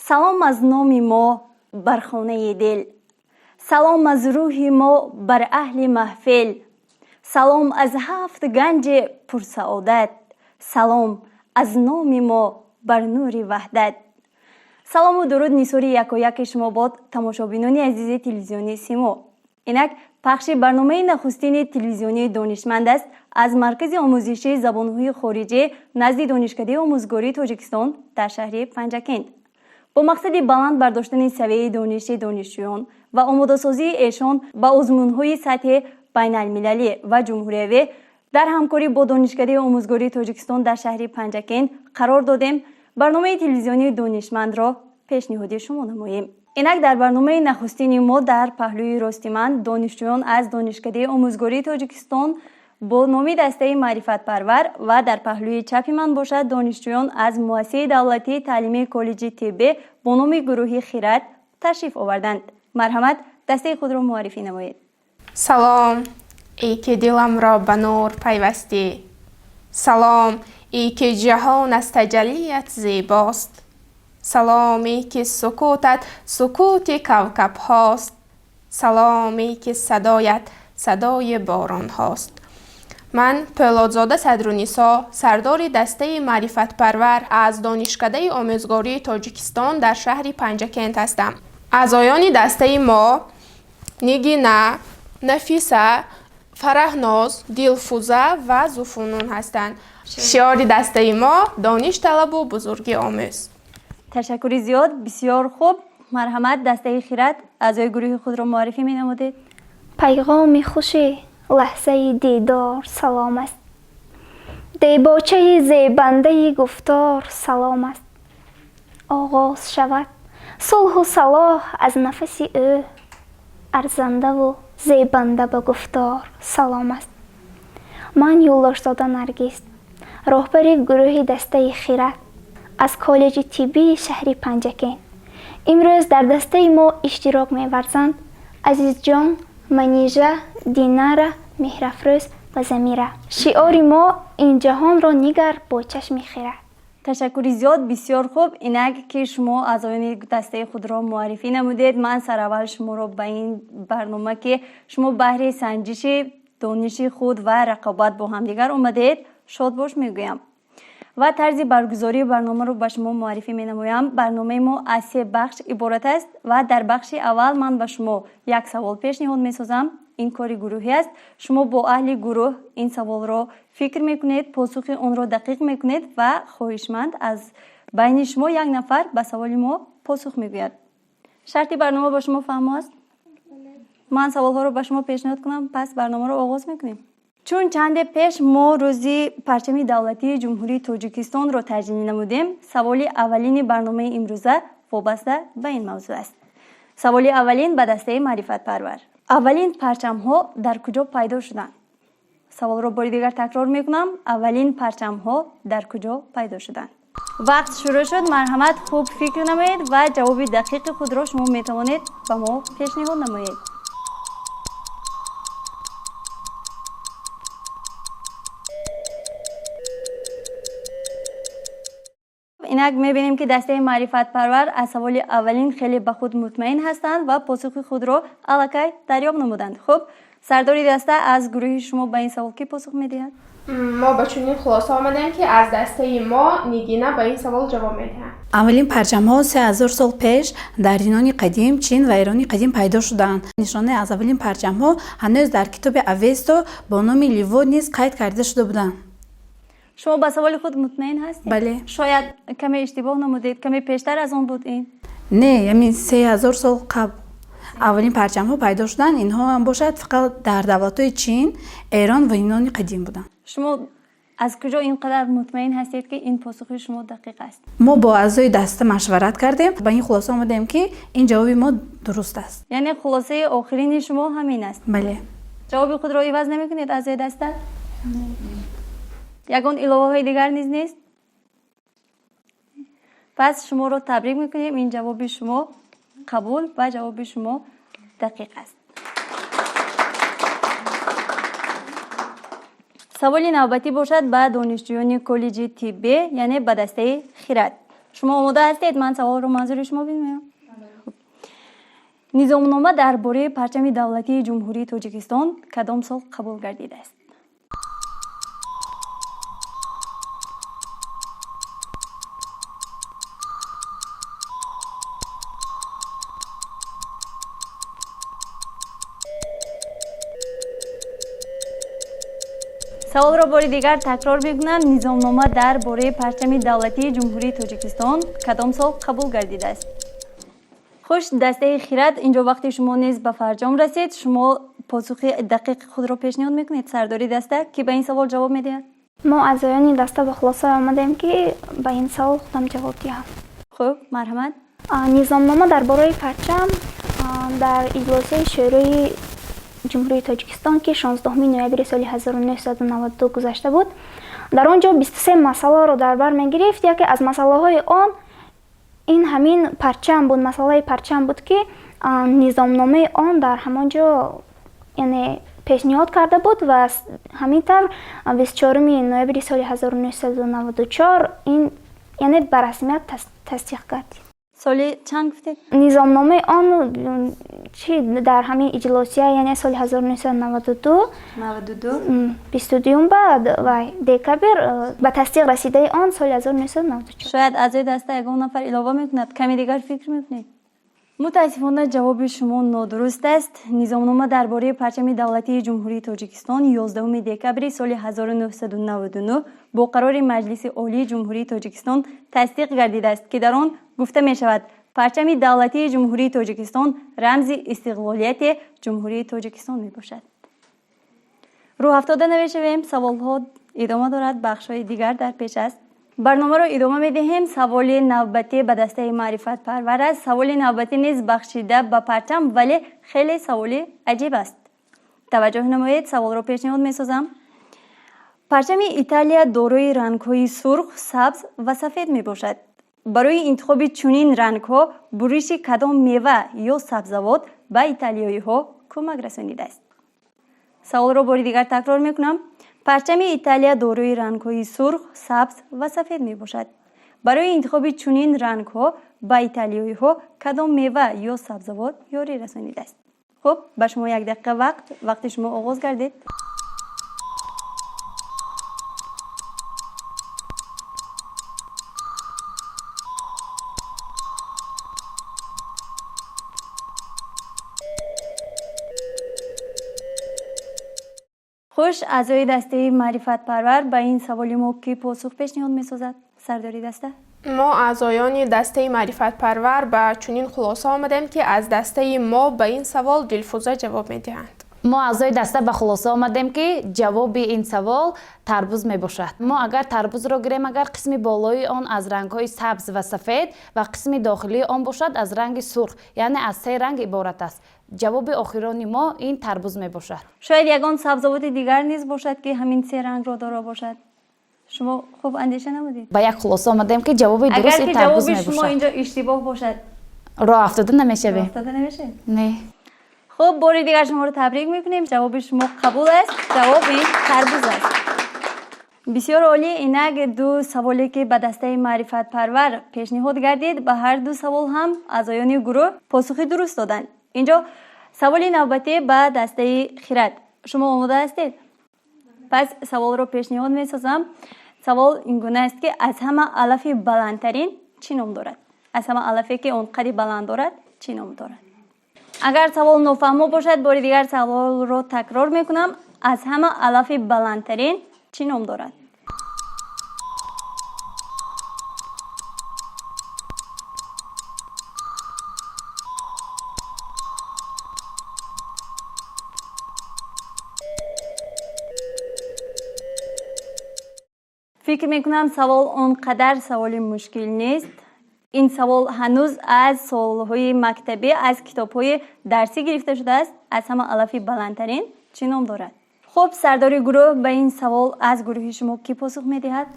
Салом аз номи мо бар хонаи дил, салом аз рӯҳи мо бар аҳли маҳфил, салом аз ҳафт ганҷи пурсаодат, салом аз номи мо бар нури ваҳдат. Салому дуруд нисори якояки шумо бод, тамошобинони азизи телевизиони Симо. Инак пахши барномаи нахустини телевизионии Донишманд аст аз Маркази омӯзишии забонҳои хориҷӣ назди Донишкадаи омӯзгории Тоҷикистон дар шаҳри Панҷакент. Бо мақсади баланд бардоштани савияи дониши донишҷӯён ва омодасозии эшон ба озмунҳои сатҳи байналмилалӣ ва ҷумҳуриявӣ дар ҳамкорӣ бо Донишкадаи омӯзгории Тоҷикистон дар шаҳри Панҷакент қарор додем барномаи телевизионии Донишмандро пешниҳоди шумо намоем. Инак дар барномаи нахустини мо дар паҳлӯи рости ман донишҷӯён аз Донишкадаи омӯзгории Тоҷикистон бо номи дастаи Маърифатпарвар ва дар паҳлӯи чапи ман бошад донишҷӯён аз муассисаи давлатии таълимии коллеҷи ТБ бо номи гурӯҳи Хират ташриф оварданд. Марҳамат, дастаи худро муаррифӣ намоед. Салом, эй ки диламро ба нур пайвастӣ. Салом, эй ки ҷаҳон аз таҷаллият зебост. Салом, эй ки сукутат сукути кавкабҳост. Салом, эй ки садоят садои боронҳост. Ман Пӯлодзода Садрунисо, сардори дастаи Маърифатпарвар аз Донишкадаи омӯзгории Тоҷикистон дар шаҳри Панҷакент ҳастам. Аъзоёни дастаи мо Нигина, Нафиса, Фараҳноз, Дилфуза ва Зуфунун ҳастанд. Шиори дастаи мо дониш талабу бузургӣ омӯз. Ташаккури зиёд, бисёр хуб. Марҳамат, дастаи Хират, аъзои гурӯҳи худро муаррифӣ менамудед. Пайғоми хуши лаҳзаи дидор салом аст. Дебочаи зебандаи гуфтор салом аст. Оғоз шавад сулҳу салоҳ аз нафаси ӯ, арзандаву зебанда ба гуфтор салом аст. Ман Юлдошзода Наргиз, роҳбари гурӯҳи дастаи Хират аз коллеҷи тиббии шаҳри Панҷакент. Имрӯз дар дастаи мо иштирок меварзанд Азизҷон, Манижа, Динара, Меҳрафрӯз ва Замира. Шиори мо ин ҷаҳонро нигар бо чашми хират. Ташаккури зиёд, бисёр хуб. Инак ки шумо аъзоёни дастаи худро муаррифӣ намудед, ман сараввал шуморо ба ин барнома, ки шумо баҳри санҷиши дониши худ ва рақобат бо ҳамдигар омадед, шодбош мегӯям. Ва тарзи баргузории барномаро ба шумо муаррифӣ менамоям. Барномаи мо аз се бахш иборат аст ва дар бахши аввал ман ба шумо як савол пешниҳод месозам. Ин кори гурӯҳӣ аст. Шумо бо аҳли гурӯҳ ин саволро фикр мекунед, посухи онро дақиқ мекунед ва хоҳишманд аз байни шумо як нафар ба саволи мо посух мегӯяд. Шарти барнома ба шумо фаҳмо аст? Ман саволҳоро ба шумо пешниҳод кунам, пас барномаро оғоз мекунем. Чун чанде пеш мо рӯзи парчами давлатии Ҷумҳурии Тоҷикистонро таҷлил намудем, саволи аввалини барномаи имрӯза вобаста ба ин мавзӯъ аст. Саволи аввалин ба дастаи Маърифатпарвар. Аввалин парчамҳо дар куҷо пайдо шуданд? Саволро бори дигар такрор мекунам. Аввалин парчамҳо дар куҷо пайдо шуданд? Вақт шурӯъ шуд. Марҳамат, хуб фикр намоед ва ҷавоби дақиқи худро шумо метавонед ба мо пешниҳод намоед. Инак мебинем, ки дастаи Маърифатпарвар аз саволи аввалин хеле ба худ мутмаин ҳастанд ва посухи худро аллакай дарёб намуданд. Хуб, сардори даста, аз гурӯҳи шумо ба ин савол кӣ посух медиҳад? Мо ба чунин хулоса омадем, ки аз дастаи мо Нигина ба ин савол ҷавоб медиҳад. Аввалин парчамҳо 3000 сол пеш дар Юнони қадим, Чин ва Эрони қадим пайдо шуданд. Нишонаи аз аввалин парчамҳо ҳанӯз дар китоби Авесто бо номи Ливо низ қайд карда шуда буданд. Шумо ба саволи худ мутмаин ҳастед? Бале. Шояд каме иштибоҳ намудед, каме пештар аз он буд ин? Не, ҳамин 3000 сол қабл аввалин парчамҳо пайдо шуданд. Инҳо ҳам бошад фақат дар давлатҳои Чин, Эрон ва Юнони қадим буданд. Шумо аз куҷо ин қадар мутмаин ҳастед, ки ин посухи шумо дақиқ аст? Мо бо аъзои даста машварат кардем, ба ин хулоса омадем, ки ин ҷавоби мо дуруст аст. Яъне хулосаи охирини шумо ҳамин аст? Бале. Ҷавоби худро иваз намекунед, аъзои даста? Ягон иловаҳои дигар низ нест? Пас шуморо табрик мекунем, ин ҷавоби шумо қабул ва ҷавоби шумо дақиқ аст. Саволи навбатӣ бошад ба донишҷӯёни коллеҷи тиббӣ, яъне ба дастаи Хират. Шумо омода ҳастед? Ман саволро манзури шумо бинмоям. Низомнома дар бораи парчами давлатии Ҷумҳурии Тоҷикистон кадом сол қабул гардидааст? Саволро бори дигар такрор мекунам. Низомнома дар бораи парчами давлатии Ҷумҳурии Тоҷикистон кадом сол қабул гардидааст? Хуш, дастаи Хирад, инҷо вақти шумо низ ба фарҷом расид. Шумо посухи дақиқи худро пешниҳод мекунед. Сардори даста, ки ба ин савол ҷавоб медиҳад? Мо аъзоёни даста ба хулоса омадем, ки ба ин савол худам ҷавоб диҳам. Хуб, марҳамат. Низомнома дар бораи парчам дар иҷлосияи Шӯрои Ҷумҳурии Тоҷикистон, ки 16 ноябри соли 1992 гузашта буд, дар он ҷо 23 масъаларо дар бар мегирифт. Яке аз масъалаҳои он ин ҳамин парчам буд, масъалаи парчам буд, ки низомномаи он дар ҳамон ҷо, яъне, пешниҳод карда буд ва ҳамин тавр 24 ноябри соли 1994 ин, яъне, ба расмият тасдиқ гардид. Соли чанд гуфтед? Низомномаи он чи дар ҳамин иҷлосия, яъне соли 1992, 92. 22 баъд вай декабр ба тасдиқ расидаи он соли 1994. Шояд аъзои даста ягон нафар илова мекунад. Каме дигар фикр мекунед. Мутаассифона, ҷавоби шумо нодуруст аст. Низомнома дар бораи парчами давлатии Ҷумҳурии Тоҷикистон 11 декабри соли 1999 бо қарори Маҷлиси Олии Ҷумҳурии Тоҷикистон тасдиқ гардидааст, ки дар он гуфта мешавад: парчами давлатии Ҷумҳурии Тоҷикистон рамзи истиқлолияти Ҷумҳурии Тоҷикистон мебошад. Рӯҳафтода намешавем, саволҳо идома дорад, бахшҳои дигар дар пеш аст. Барномаро идома медиҳем. Саволи навбатӣ ба дастаи Маърифатпарвар аст. Саволи навбатӣ низ бахшида ба парчам, вале хеле саволи аҷиб аст. Таваҷҷӯҳ намоед, саволро пешниҳод месозам. Парчами Италия дорои рангҳои сурх, сабз ва сафед мебошад. Барои интихоби чунин рангҳо буриши кадом мева ё сабзавот ба италиёиҳо кӯмак расонидааст? Саволро бори дигар такрор мекунам. Парчами Италия дорои рангҳои сурх, сабз ва сафед мебошад. Барои интихоби чунин рангҳо ба италиёиҳо кадом мева ё сабзавот ёрӣ расонидааст? Хуб, ба шумо як дақиқа вақт. Вақти шумо оғоз гардид. Хуш, аъзои дастаи Маърифатпарвар, ба ин саволи мо кӣ посух пешниҳод месозад? Сардори даста. Мо аъзоёни дастаи Маърифатпарвар ба чунин хулоса омадем, ки аз дастаи мо ба ин савол Дилфуза ҷавоб медиҳанд. Мо аъзои даста ба хулоса омадем, ки ҷавоби ин савол тарбуз мебошад. Мо агар тарбузро гирем, агар қисми болои он аз рангҳои сабз ва сафед ва қисми дохилии он бошад аз ранги сурх, яъне аз се ранг иборат аст. Ҷавоби охирони мо ин тарбуз мебошад. Шояд ягон сабзавоти дигар низ бошад, ки ҳамин се рангро доро бошад. Шумо хуб андеша намудед. Ба як хулоса омадем, ки ҷавоби Агар дуруст ин ки тарбуз ҷавоби шумо мебошад. инҷо иштибоҳ бошад, Роҳ афтода намешавем. Афтода намешавед? Не. Хуб, бори дигар шуморо табрик мекунем. Ҷавоби шумо қабул аст. Ҷавоб ин тарбуз аст. Бисёр олӣ. Инак ду саволе, ки ба дастаи Маърифатпарвар пешниҳод гардид, ба ҳар ду савол ҳам аъзоёни гурӯҳ посухи дуруст доданд. Инҷо саволи навбатӣ ба дастаи Хирад. Шумо омода ҳастед? Пас саволро пешниҳод месозам. Савол ин гуна аст, ки аз ҳама алафи баландтарин чӣ ном дорад? Аз ҳама алафе, ки он қади баланд дорад, чӣ ном дорад? Агар савол нофаҳмо бошад, бори дигар саволро такрор мекунам. Аз ҳама алафи баландтарин чӣ ном дорад? Фикр мекунам, савол он қадар саволи мушкил нест. Ин савол ҳанӯз аз солҳои мактабӣ, аз китобҳои дарсӣ гирифта шудааст. Аз ҳама алафи баландтарин чӣ ном дорад? Хуб, сардори гурӯҳ, ба ин савол аз гурӯҳи шумо кӣ посух медиҳад?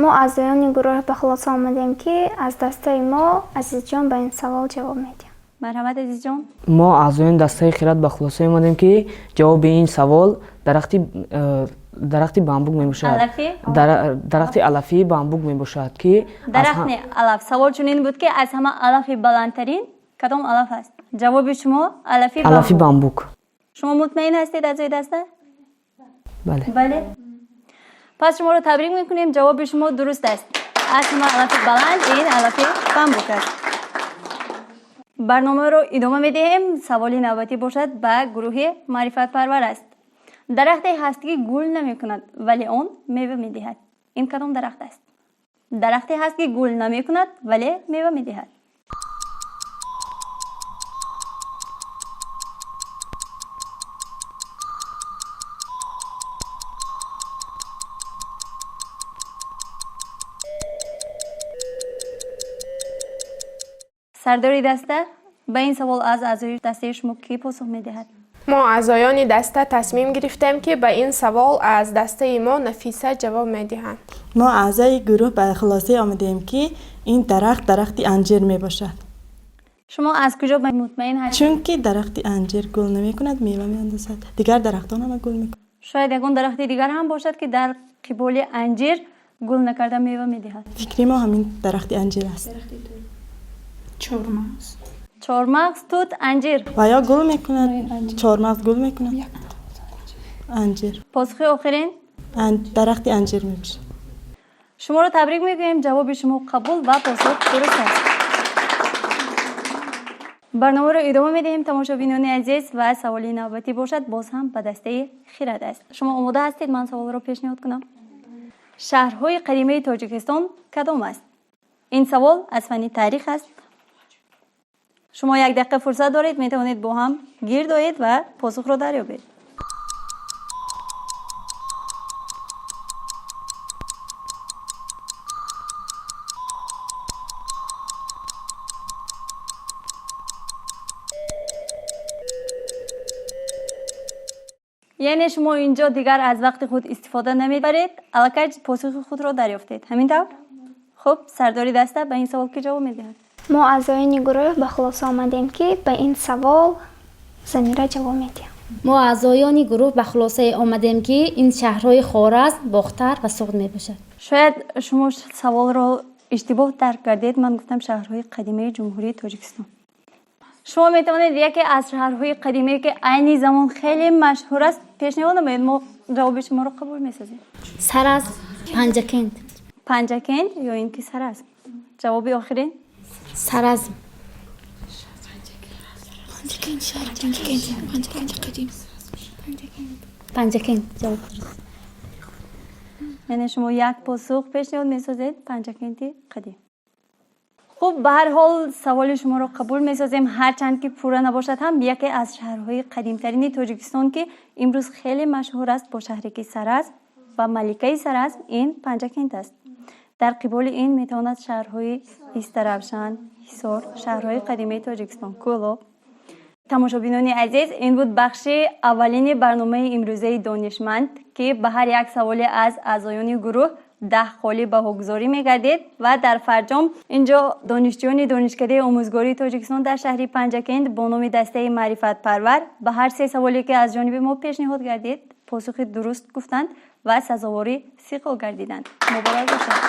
Мо аъзоёни гурӯҳ ба хулоса омадем, ки аз дастаи мо Азизҷон ба ин савол ҷавоб медиҳад. Марҳамат, Азизҷон. Мо аъзоёни дастаи Хират ба хулоса омадем, ки ҷавоби ин савол дарахти Дарахти бамбук мебошад. Алафӣ? Дарахти алафии бамбук мебошад, ки дарахт не, алаф. Савол чунин буд, ки аз ҳама алафи баландтарин кадом алаф аст? Ҷавоби шумо алафи алафи бамбук. Шумо мутмаин ҳастед, аъзои даста? Бале. Бале, пас шуморо табрик мекунем, ҷавоби шумо дуруст аст. Аз ҳама алафи баланд ин алафи бамбук аст. Барномаро идома медиҳем. Саволи навбатӣ бошад ба гурӯҳи маърифатпарвар аст. Дарахте ҳаст, ки гул намекунад, вале он мева медиҳад. Ин кадом дарахт аст? Дарахте ҳаст, ки гул намекунад, вале мева медиҳад. Сардори даста, ба ин савол аз аъзои дастаи шумо кӣ посух медиҳад? Мо аъзоёни даста тасмим гирифтем, ки ба ин савол аз дастаи мо Нафиса ҷавоб медиҳанд. Мо аъзои гурӯҳ ба хулосае омадем, ки ин дарахт дарахти анҷир мебошад. Шумо аз куҷо мутмаин ҳастед? Чунки дарахти анҷир гул намекунад, мева меандозад. Дигар дарахтон ҳама гул мекунанд. Шояд ягон дарахти дигар ҳам бошад, ки дар қиболи анҷир гул накарда мева медиҳад. Фикри мо ҳамин дарахти анҷир аст. Чормағз. Чормағз, тут, анҷир. Ва ё гул мекунад, чормағз гул мекунад, анҷир. Посухи охирин? Дарахти анҷир мебошад. Шуморо табрик мегӯем, ҷавоби шумо қабул ва посух дуруст аст. Барномаро идома медиҳем, тамошобинони азиз, ва саволи навбатӣ бошад боз ҳам ба дастаи Хирад аст. Шумо омода ҳастед, ман саволро пешниҳод кунам? Шаҳрҳои қадимаи Тоҷикистон кадом аст? Ин савол аз фанни таърих аст. Шумо як дақиқа фурсат доред, метавонед бо ҳам гирд оед ва посухро дарёбед. Яъне шумо инҷо дигар аз вақти худ истифода намебаред, аллакай посухи худро дарёфтед, ҳамин тавр? Хуб, сардори даста, ба ин савол кӣ ҷавоб медиҳад? Мо аъзоёни гурӯҳ ба хулоса омадем, ки ба ин савол Замира ҷавоб медиҳад. Мо аъзоёни гурӯҳ ба хулосае омадем, ки ин шаҳрҳои Хоразм, Бохтар ва Суғд мебошад. Шояд шумо саволро иштибоҳ дарк кардед. Ман гуфтам шаҳрҳои қадимаи Ҷумҳурии Тоҷикистон. Шумо метавонед яке аз шаҳрҳои қадимае, ки айни замон хеле машҳур аст, пешниҳод намоед, мо ҷавоби шуморо қабул месозем. Саразм, Панҷакент. Панҷакент ё ин ки Саразм? Ҷавоби охирин? Саразм. Панҷакент шаҳр, Панҷакент, Панҷакенти қадим. Панҷакент ҷавоб дуруст. Яъне шумо як посух пешниҳод месозед, Панҷакенти қадим. Хуб, ба ҳар ҳол саволи шуморо қабул месозем, ҳарчанд ки пурра набошад ҳам. Яке аз шаҳрҳои қадимтарини Тоҷикистон, ки имрӯз хеле машҳур аст бо шаҳре ки Саразм ва маликаи Саразм, ин Панҷакент аст. Дар қиболи ин метавонад шаҳрҳои Истаравшан, Ҳисор, шаҳрҳои қадимаи Тоҷикистон, Кӯлоб. Тамошобинони азиз, ин буд бахши аввалини барномаи имрӯзаи Донишманд, ки ба ҳар як саволе аз аъзоёни гурӯҳ 10 холи баҳогузорӣ мегардид ва дар фарҷом инҷо донишҷӯёни Донишкадаи омӯзгории Тоҷикистон дар шаҳри Панҷакент бо номи дастаи маърифатпарвар ба ҳар се саволе, ки аз ҷониби мо пешниҳод гардид, посухи дуруст гуфтанд ва сазовори сиқол гардиданд. Муборак бошад.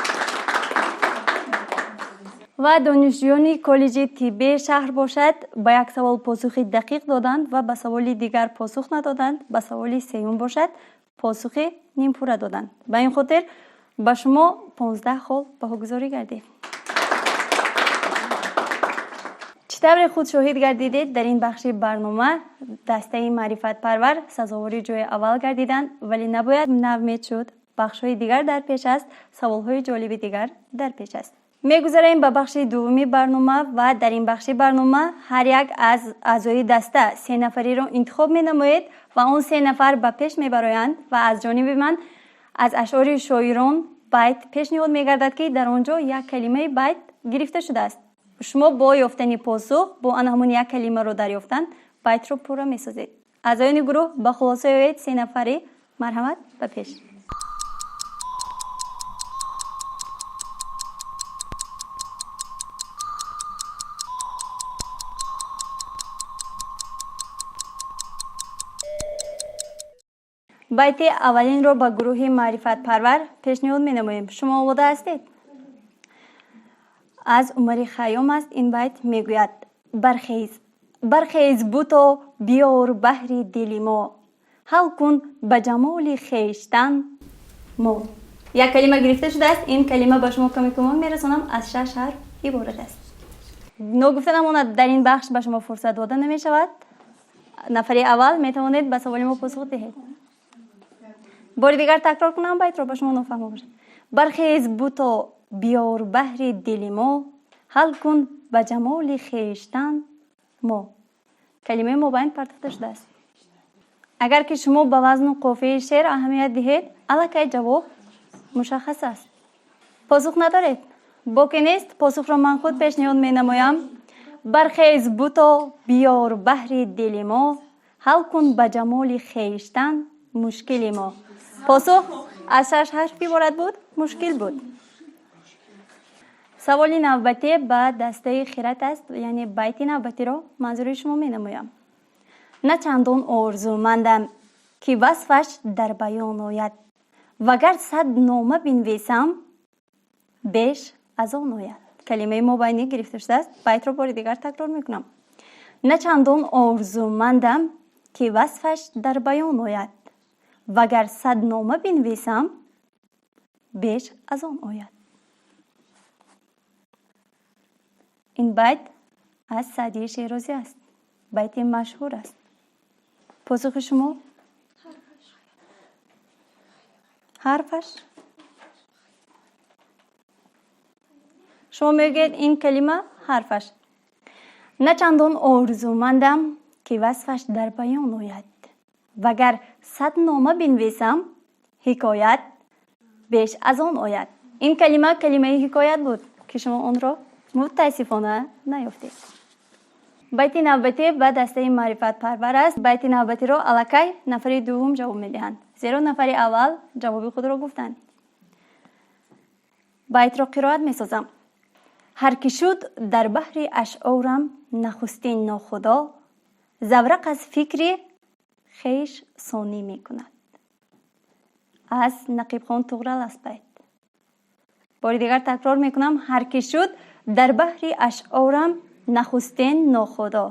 Ва донишҷӯёни коллеҷи тиббии шаҳр бошад ба як савол посухи дақиқ доданд ва ба саволи дигар посух надоданд, ба саволи сеюм бошад посухи нимпурра доданд. Ба ин хотир ба шумо 15 хол баҳогузорӣ гардид. Чӣ тавре худ шоҳид гардидед, дар ин бахши барнома дастаи маърифатпарвар сазовори ҷои аввал гардиданд, вале набояд навмед шуд. Бахшҳои дигар дар пеш аст, саволҳои ҷолиби дигар дар пеш аст. Мегузарем ба бахши дуввуми барнома ва дар ин бахши барнома ҳар як аз аъзои даста се нафариро интихоб менамоед ва он се нафар ба пеш мебароянд ва аз ҷониби ман аз ашъори шоирон байт пешниҳод мегардад, ки дар он ҷо як калимаи байт гирифта шудааст. Шумо бо ёфтани посух, бо ана ҳамон як калимаро дарёфтан, байтро пурра месозед. Аъзоёни гурӯҳ, ба хулоса оед, се нафарӣ, марҳамат ба пеш. Байти аввалинро ба гурӯҳи маърифатпарвар пешниҳод менамоем. Шумо омода ҳастед? Аз Умари Хайём аст ин байт, мегӯяд: бархез, бархез, буто биёр баҳри дили мо, ҳал кун ба ҷамоли хештан мо. Як калима гирифта шудааст. Ин калима ба шумо каме кӯмак мерасонам, аз шаш ҳарф иборат аст. Ногуфта намонад, дар ин бахш ба шумо фурсат дода намешавад. Нафари аввал метавонед ба саволи мо посух диҳед. Бори дигар такрор кунам байтро, ба шумо нофаҳмо бошад. Бархез, буто биёр баҳри дили мо, ҳал кун ба ҷамоли хештан мо. Калимаи мобайн партофта шудааст. Агар ки шумо ба вазну қофияи шеър аҳамият диҳед, аллакай ҷавоб мушаххас аст. Посух надоред? Боке нест, посухро ман худ пешниҳод менамоям. Бархез, буто биёр баҳри дили мо, ҳал кун ба ҷамоли хештан мушкили мо. Посух аз шаш ҳарф иборат буд, мушкил буд. Саволи навбатӣ ба дастаи Хират аст, яъне байти навбатиро манзури шумо менамоям. На чандон орзумандам, ки васфаш дар баён ояд, вагар 100 нома бинависам, беш аз он ояд. Калимаи мобайнӣ гирифта шудааст. Байтро бори дигар такрор мекунам. На чандон орзумандам, ки васфаш дар баён ояд, вагар 100 нома бинависам, беш аз он ояд. Ин байт аз Саъдии Шерозӣ аст. Байти машҳур аст. Посухи шумо? Ҳарфаш? Шумо мегӯед ин калима ҳарфаш. На чандон орзумандам, ки васфаш дар баён ояд, вагар 100 нома бинависам, ҳикоят беш аз он ояд. Ин калима калимаи ҳикоят буд, ки шумо онро мутаассифона наёфтед. Байти навбатӣ ба дастаи маърифатпарвар аст. Байти навбатиро аллакай нафари дуввум ҷавоб медиҳанд, зеро нафари аввал ҷавоби худро гуфтанд. Байтро қироат месозам. Ҳар ки шуд дар баҳри ашъорам нахустин нохудо, заврақ аз фикри хеш сонӣ мекунад. Аз Нақибхон Туғрал аст байт. Бори дигар такрор мекунам. Ҳар ки шуд дар баҳри ашъорам нахустин нохудо,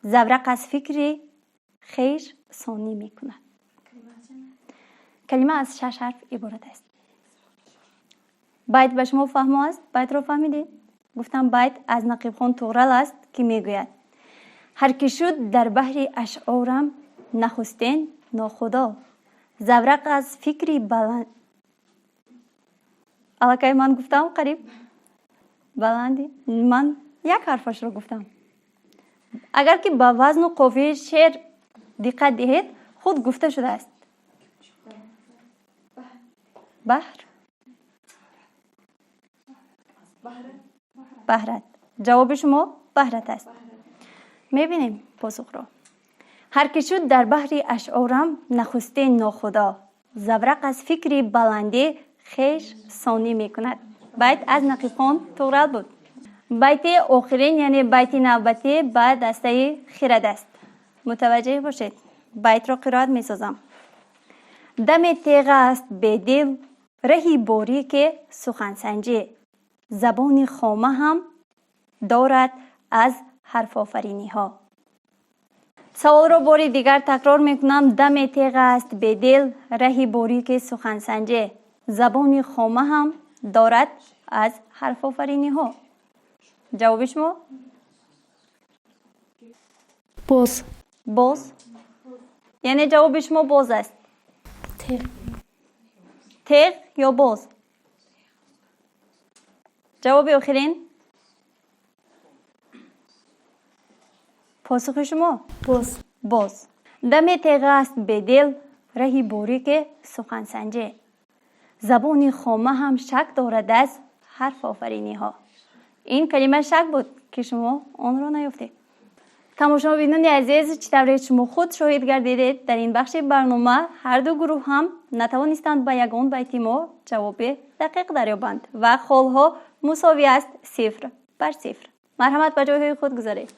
заврақ аз фикри хеш сонӣ мекунад. Калима аз шаш ҳарф иборат аст. Байт ба шумо фаҳмо аст? Байтро фаҳмидед? Гуфтам, байт аз Нақибхон Туғрал аст, ки мегӯяд: ҳар ки шуд дар баҳри ашъорам нахустин нохудо, заврақ аз фикри баланд. Аллакай ман гуфтам, қариб баланди ман як ҳарфашро гуфтам. Агар ки ба вазну қофияи шеър диққат диҳед, худ гуфта шудааст. Баҳр, баҳрат. Ҷавоби шумо баҳрат аст. Мебинем посухро. Ҳар ки шуд дар баҳри ашъорам нахустин нохудо, заврақ аз фикри баландӣ хеш сонӣ мекунад. Байт аз Нақибхон Туғрал буд. Байти охирин, яъне байти навбатӣ ба дастаи Хирад аст. Мутаваҷҷеҳ бошед, байтро қироат месозам. Даме теға аст бедил, раҳи борике сухансанҷӣ, забони хома ҳам дорад аз ҳарфофариниҳо. Саволро бори дигар такрор мекунам. Даме теға аст бедил, раҳи борике сухансанҷӣ, забони хома ҳам дорад аз ҳарфофариниҳо. Ҷавоби шумо? Боз. Боз? Яъне ҷавоби шумо боз аст? Теғ. Теғ ё боз? Ҷавоби охирин? Посухи шумо? Боз. Боз. Даме теға аст бедил, раҳи борике сухансанҷӣ, забони хома ҳам шак дорад аз ҳарфофариниҳо. Ин калима шак буд, ки шумо онро наёфтед. Тамошобинони азиз, чӣ тавре шумо худ шоҳид гардидед, дар ин бахши барнома ҳар ду гурӯҳ ҳам натавонистанд ба ягон байти мо ҷавоби дақиқ дарёбанд ва холҳо мусовӣ аст 0-0. Марҳамат, ба ҷойҳои худ гузаред.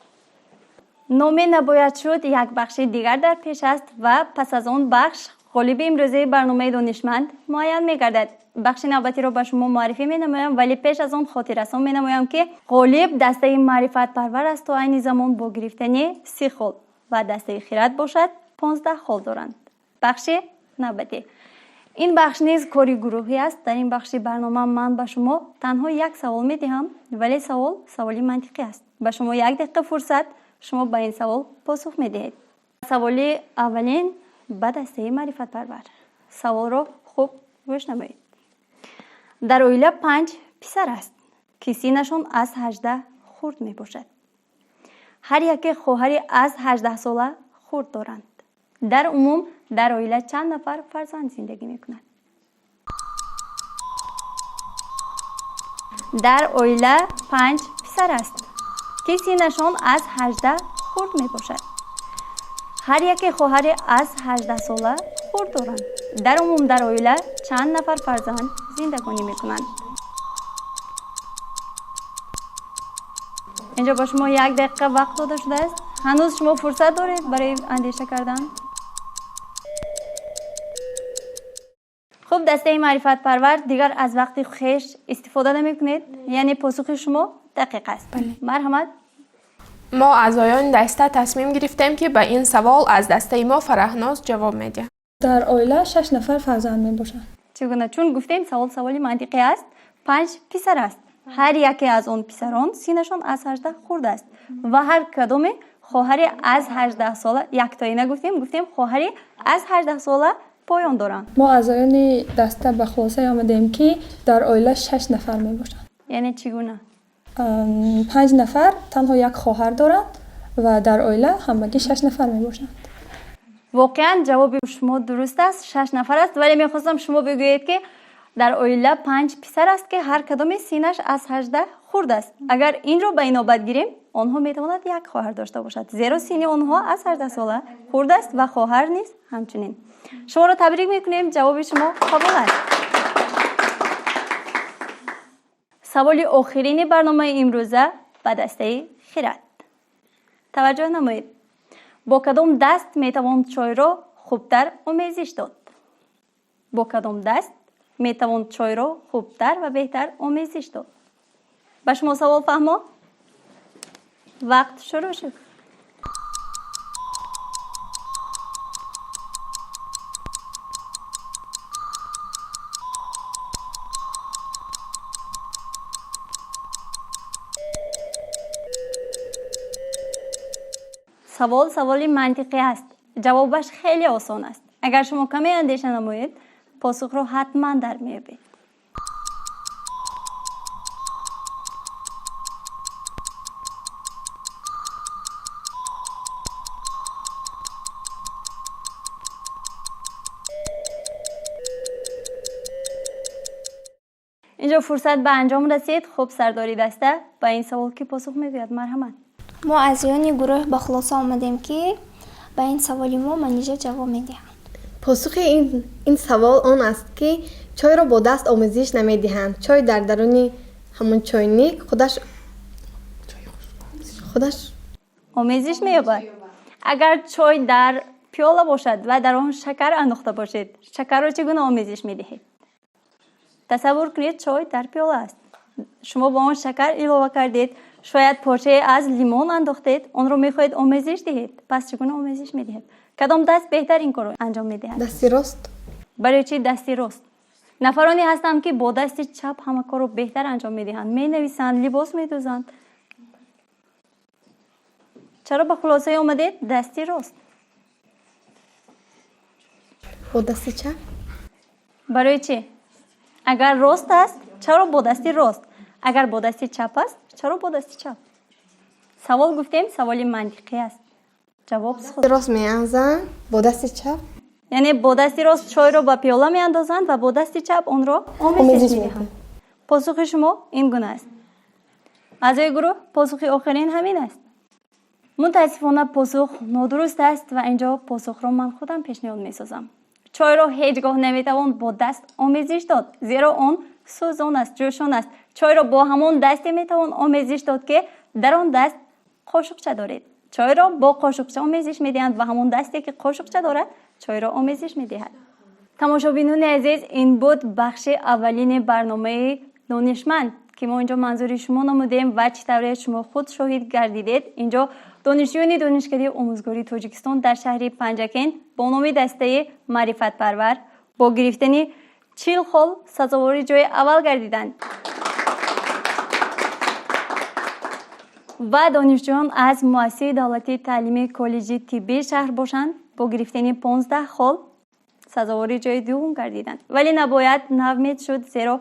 Номе набояд шуд як бахши дигар дар пеш аст ва пас аз он бахш Ғолиби имрӯзаи барномаи донишманд муайян мегардад. Бахши навбатиро ба шумо муаррифӣ менамоям, вале пеш аз он хотиррасон менамоям, ки ғолиб дастаи маърифатпарвар аст то айни замон бо гирифтани 30 хол ва дастаи хират бошад 15 хол доранд. Бахши навбатӣ. Ин бахш низ кори гурӯҳӣ аст. Дар ин бахши барнома ман ба шумо танҳо як савол медиҳам, вале савол саволи мантиқӣ аст. Ба шумо як дақиқа фурсат, шумо ба ин савол посух медиҳед. Саволи аввалин ба дастаи маърифатпарвар. Саволро хуб гӯш намоед. Дар оила 5 писар аст, ки синнашон аз 18 хурд мебошад. Ҳар яке хоҳари аз 18 сола хурд доранд. Дар умум дар оила чанд нафар фарзанд зиндагӣ мекунад? Дар оила 5 писар аст, ки синнашон аз 18 хурд мебошад. Ҳар яке хоҳари аз 18 сола хурд доранд. Дар умум дар оила чанд нафар фарзанд зиндагонӣ мекунанд? Инҷо ба шумо як дақиқа вақт дода шудааст. Ҳанӯз шумо фурсат доред барои андеша кардан. Хуб, дастаи маърифатпарвар дигар аз вақти хеш истифода намекунед, яъне посухи шумо дақиқ аст. Марҳамат. Мо аъзоёни даста тасмим гирифтем, ки ба ин савол аз дастаи мо Фараҳноз ҷавоб медиҳад. Дар оила 6 нафар фарзанд мебошанд. Чӣ гуна? Чун гуфтем савол саволи мантиқӣ аст, 5 писар аст. Ҳар яке аз он писарон синнашон аз 18 хурд аст ва ҳар кадоме хоҳари аз 18 сола, яктоӣ нагуфтем, гуфтем хоҳари аз 18 сола поён доранд. Мо аъзоёни даста ба хулосае омадем, ки дар оила 6 нафар мебошанд. Яъне чӣ гуна? 5 нафар танҳо як хоҳар доранд ва дар оила ҳамагӣ 6 нафар мебошанд. Воқеан ҷавоби шумо дуруст аст, 6 нафар аст, вале мехостам шумо бигӯед, ки дар оила 5 писар аст, ки ҳар кадоме синнаш аз 18 хурд аст. Агар инро ба инобат гирем, онҳо метавонад як хоҳар дошта бошад, зеро синни онҳо аз 18 сола хурд аст ва хоҳар низ ҳамчунин. Шуморо табрик мекунем, ҷавоби шумо қабул аст. Саволи охирини барномаи имрӯза ба дастаи хират. Таваҷҷӯҳ намоед. Бо кадом даст метавон чойро хубтар омезиш дод? Бо кадом даст метавон чойро хубтар ва беҳтар омезиш дод? Ба шумо савол фаҳмо? Вақт шурӯъ шуд. Савол саволи мантиқӣ аст. Ҷавобаш хеле осон аст. Агар шумо каме андеша намоед, посухро ҳатман дар меёбед. Инҷо фурсат ба анҷом расид. Хуб, сардори даста ба ин савол ки посух мегӯяд? Марҳамат. Мо аъзоёни гурӯҳ ба хулоса омадем, ки ба ин саволи мо Манижа ҷавоб медиҳанд. Посухи ин савол он аст, ки чойро бо даст омезиш намедиҳанд. Чой дар даруни ҳамон чойник худаш омезиш меёбад. Агар чой дар пиёла бошад ва дар он шакар андохта бошед, шакарро чӣ гуна омезиш медиҳед? Тасаввур кунед, чой дар пиёла аст. Шумо ба он шакар илова кардед, шояд порчае аз лимон андохтед, онро мехоҳед омезиш диҳед. Пас чӣ гуна омезиш медиҳед? Кадом даст беҳтар ин корро анҷом медиҳад? Дасти рост. Барои чӣ дасти рост? Нафароне ҳастанд, ки бо дасти чап ҳама корро беҳтар анҷом медиҳанд, менависанд, либос медӯзанд. Чаро ба хулосае омадед дасти рост? Бо дасти чап? Барои чӣ? Агар рост аст, чаро бо дасти рост? Агар бо дасти чап аст, чаро бо дасти чап? Савол гуфтем саволи мантиқӣ аст. Ҷавоб рост меандозанд, бо дасти чап. Яъне бо дасти рост чойро ба пиёла меандозанд ва бо дасти чап онро омезиш медиҳанд. Посухи шумо ин гуна аст. Аъзои гурӯҳ, посухи охирин ҳамин аст. Мутаассифона посух нодуруст аст ва инҷо посухро ман худам пешниҳод месозам. Чойро ҳеҷ гоҳ наметавон бо даст омезиш дод, зеро он сӯзон аст, ҷӯшон аст. Чойро бо ҳамон дасте метавон омезиш дод, ки дар он даст қошуқча доред. Чойро бо қошуқча омезиш медиҳанд ва ҳамон дасте, ки қошуқча дорад, чойро омезиш медиҳад. Тамошобинони азиз, ин буд бахши аввалини барномаи Донишманд, ки мо инҷо манзури шумо намудем ва чӣ тавре шумо худ шоҳид гардидед, инҷо донишҷӯёни Донишкадаи омӯзгории Тоҷикистон дар шаҳри Панҷакент бо номи дастаи Маърифатпарвар бо гирифтани 40 хол сазовори ҷои аввал гардиданд. Ва донишҷӯён аз муассисаи давлатии таълимии коллеҷи тиббии шаҳр бошанд, бо гирифтани 15 хол сазовори ҷои дуввум гардиданд. Вале набояд навмед шуд, зеро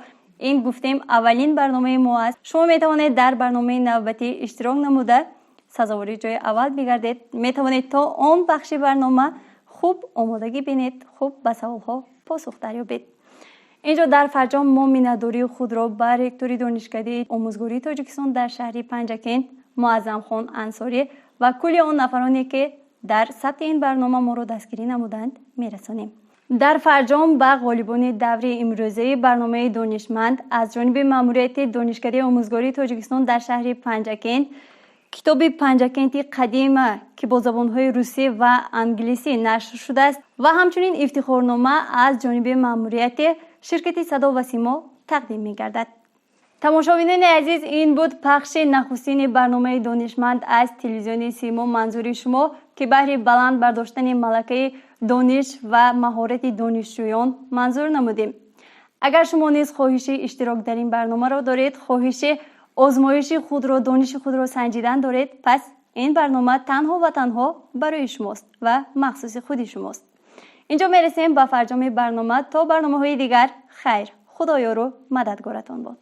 ин гуфтем аввалин барномаи мо аст. Шумо метавонед дар барномаи навбатӣ иштирок намуда сазовори ҷои аввал бигардед. Метавонед то он бахши барнома хуб омодагӣ бинед, хуб ба саволҳо посух дарёбед. Инҷо дар фарҷом мо миннатдории худро ба ректори Донишкадаи омӯзгории Тоҷикистон дар шаҳри Панҷакент Муаззамхон Ансорӣ ва кулли он нафароне, ки дар сабти ин барнома моро дастгирӣ намуданд, мерасонем. Дар фарҷом ба ғолибони даври имрӯзаи барномаи Донишманд аз ҷониби маъмурияти Донишкадаи омӯзгории Тоҷикистон дар шаҳри Панҷакент китоби Панҷакенти қадима, ки бо забонҳои русӣ ва англисӣ нашр шудааст, ва ҳамчунин ифтихорнома аз ҷониби маъмурияти ширкати Садо ва Симо тақдим мегардад. Тамошобинони азиз, ин буд пахши нахустини барномаи Донишманд аз телевизиони Симо манзури шумо, ки баҳри баланд бардоштани малакаи дониш ва маҳорати донишҷӯён манзур намудем. Агар шумо низ хоҳиши иштирок дар ин барномаро доред, хоҳиши озмоиши худро, дониши худро санҷидан доред, пас ин барнома танҳо ва танҳо барои шумост ва махсуси худи шумост. Инҷо мерасем ба фарҷоми барнома. То барномаҳои дигар хайр, Худоёру мададгоратон бод.